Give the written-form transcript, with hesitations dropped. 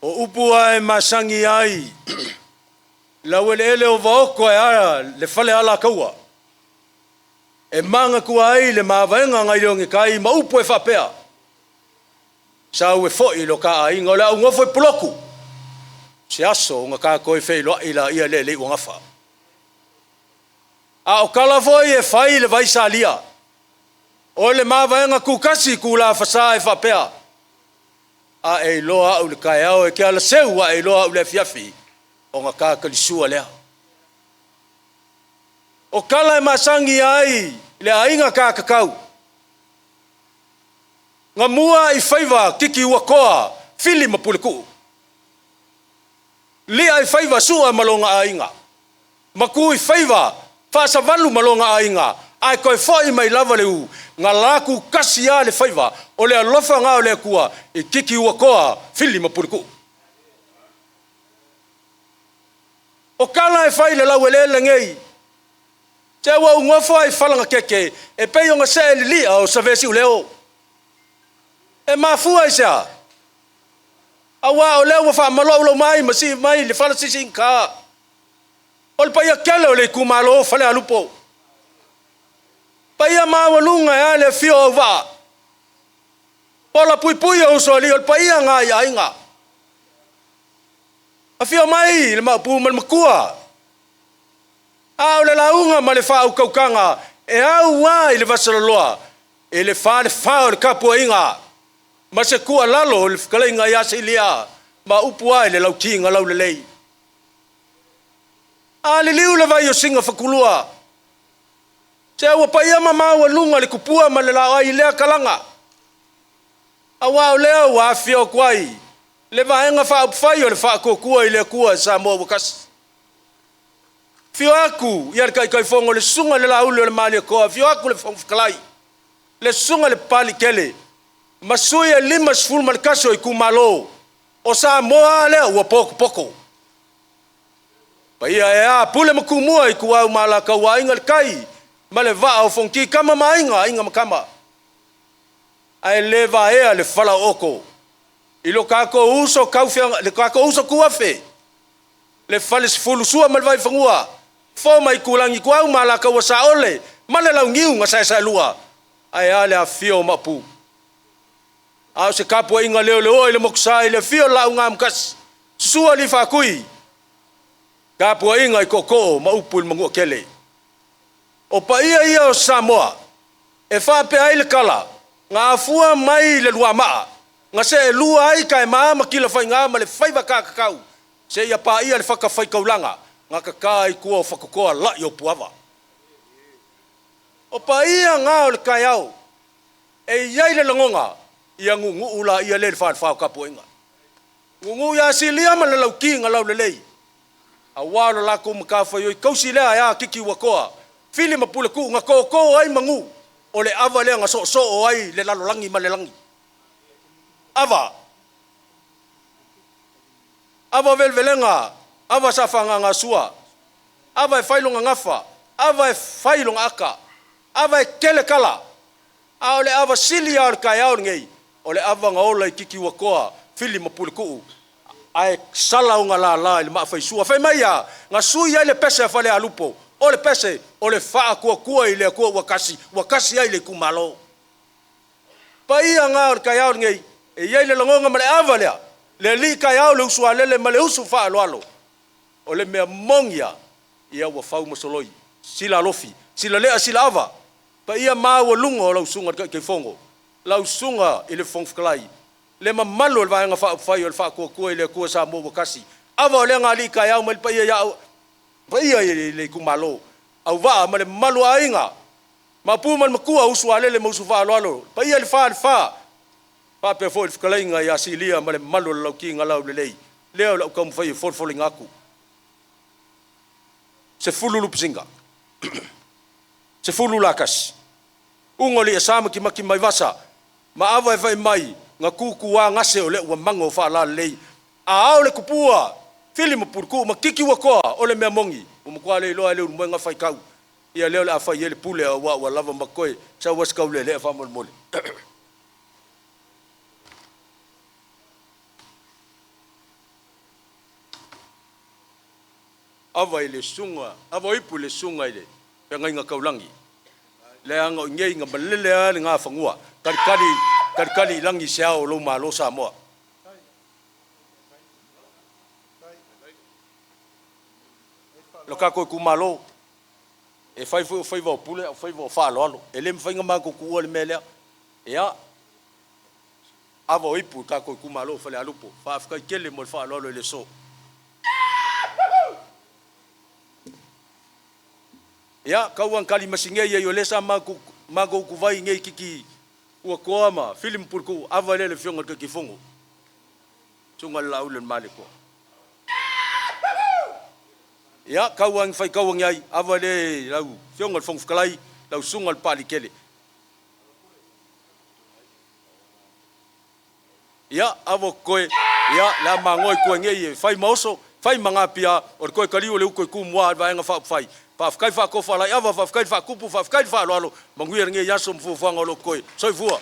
O upu lava e masani ai le aueleele o Vaoto ae a le fale Alataua, e manatua ai le mavaega nai le onetai ma upu e faapea, sau e foi i lo ta aiga, o le a ou nofo i Pulotu, se aso ona ta toe feiloai laia lea i le iugafa. A o tala foi e fai i le Vaisalia, o le mavaega tutasi i tulafasa e faapea, a e iloa au i le taeao e te alaseu, a e iloa au i le afiafi, ona ta talisua lea. O tala e masani ai le aiga ta tatau, na mua i faiva Titiuatoa Fili ma Puletuu, lia i faiva Sua ma lona aiga, matu i faiva Faasavalu ma lona aiga, ae toe foi mai lava le u, na laku tasi lava le faiva, o le alofa lena o le Atua i Titiuatoa Fili ma Puletuu. O tala e fai i le laueleele lenei, se ua ou nofo lava i falagatete e pei ona see lilia o Saveasiuleo. E mafua i se a? Aua o lea ua faamalou mai ma sii mai le fala sisigita. O le paia tele o le itumalo o Falealupo, paia maualuga e a le afio o Auvaa, pola puipui o Usoalii, o le paia lena i aiga. Afio mai le Maopu ma le Matua, a o le lauga ma le faautautaga e au lava i le vasaloloa i le falefa o le tapuaiga ma se tuualalo i le fetalaiga ia Silia ma upu lava i le Lauti na laulelei. A liliu le vai o Sinafatulua, se ua paia ma maualuga le tupua ma le laoai i lea talaga, aua o lea ua afifio atu ai le Vaega Faaupufai o le Faatuatua i le Atua Samoa ua Tasi. Afio atu ia le Taitaifono le Susuga i le Lauli o le Malietoa, afio atu le Fofoga Fetalai, le Susuga i le Papaliitele ma sui e 51 o itumalo o Samoa lava lea ua potopoto. Paia e a Pule ma Tumua, Ituau ma Alataua, Aiga i le Tai ma le Vaa o Fonoti, Tama ma Aiga, Aiga ma Tama. Ae le vaea le falaooto i lo tatou uso le tatou uso tuafe, le Falesefulu Sua ma le Vaifanua, Fofo ma Aitulagi, Ituau ma Alataua, Saole ma le Launiu na Saesaelua. Ae a le afifio o Maopu? A o se tapuaiga leleoa i le mokusa i le afio o le Laau na Amotasi, susu Alii Faatui, tapuaiga i tootoo ma upu i le Manuatele. O paia ia o Samoa e faapea ai le tala, na afua mai le luamaa na seelua ai Taema ma Tilafaiga ma le faiva tatatau seia paia le fatafaitaulaga na tata ai tua o Fatutoa la'i o Puava. O paia na o le taeao e i ai le lagona, ia nuunuu laia lea i le falefa o tapuaiga, nuunuu ia Silia ma le Lauti na laulelei, aua o le latou matafaioi tausi lea e a Titiuatoa, Fili ma Puletuu na toto ai manu, o le ava lea na soosoo ai le lalolagi ma le lagi. Ava, ava velevelega, ava sa fagagasua, ava e fai lona gafa, ava e fai lona ata, ava e tele tala, a o le ava sili lava o le taeao lenei, o le ava na ola i Titiuatoa, Fili ma Puletuu, ae sala ona lala i le maafaisua. Fai mai a, na sui ai le pese a Falealupo, o le pese o le faatuatua i le Atua ua tasi, ua tasi ai le itumalo. Paia na o le taeao lenei, e i ai le lagona ma le ava lea, le alii taeao le usualele ma le usu faaaloalo, o le mea moni lava, ia ua fau ma soloi, sila alofi, sila lea, sila ava, paia maualuga o lau susuga i le Taitaifono, lau susuga i le Fofoga Fetalai, le mamalu o le Vaega Faaupufai o le Faatuatua i le Atua Samoa ua Tasi. Ava o lea na alii taeao mai le paia ia paia i le itumalo, Auvaa ma le mamalu o aiga, Maopu ma le Matua, Usualele ma usu faaaloalo, paia i le falefa, faapea foi le fetalaiga ia Silia ma le mamalu o le Lauti na laulelei, lea o le a ou taumafai e folifoliina atu. 10 lupe singa, 10 latasi, uga o le iasa matimati mai vasa, ma ava e fai mai, na tutua gase o lea ua mago faalalelei. A ao le tupua, Fili ma Puletuu ma Titiuatoa, o le mea moni, ua matua le iloa e le Ulumoega faitau, ia lea o le a fai ai le pule aua ua lava ma totoe, sau a se taulelea faamolemole. Ava i le susuga, ava o ipu i le susuga i le feagaiga taulagi, leaga o i inei na malele lava le gafanua, talitali, talitali i lagi se ao o lou Malo Samoa. Lo tatou itumalo, e fai foi o faiva o pule a o faiva o faaaloalo, e le mafai ona matou tuua le mea lea. Ia, ava o ipu i le tatou itumalo o Falealupo, faafetai tele mo le faaaloalo i le aso. Ia, tau lava ina tali masigei ai o lea sa matou utuvai nei titi ua toa ma Fili ma Puletuu, ava lea i le Afioga i le Taitaifono, susuga i le Laauli o le Malietoa. Ia, tau lava ina faitau ane ai, ava lea i lau Afioga i le Fofoga Fetalai, lau Susuga i le Papaliitele. Ia, ava o totoe, ia, le a magoa i tua nei e fai ma oso, fai ma napia, o le toe taliu o le utu i Tumua i le Vaega Faaupufai. Faafetai faatofalaiava, faafetai le faatupu, faafetai le faaaloalo, manuia lenei aso ma fuafuaga o lo o totoe. Soifua.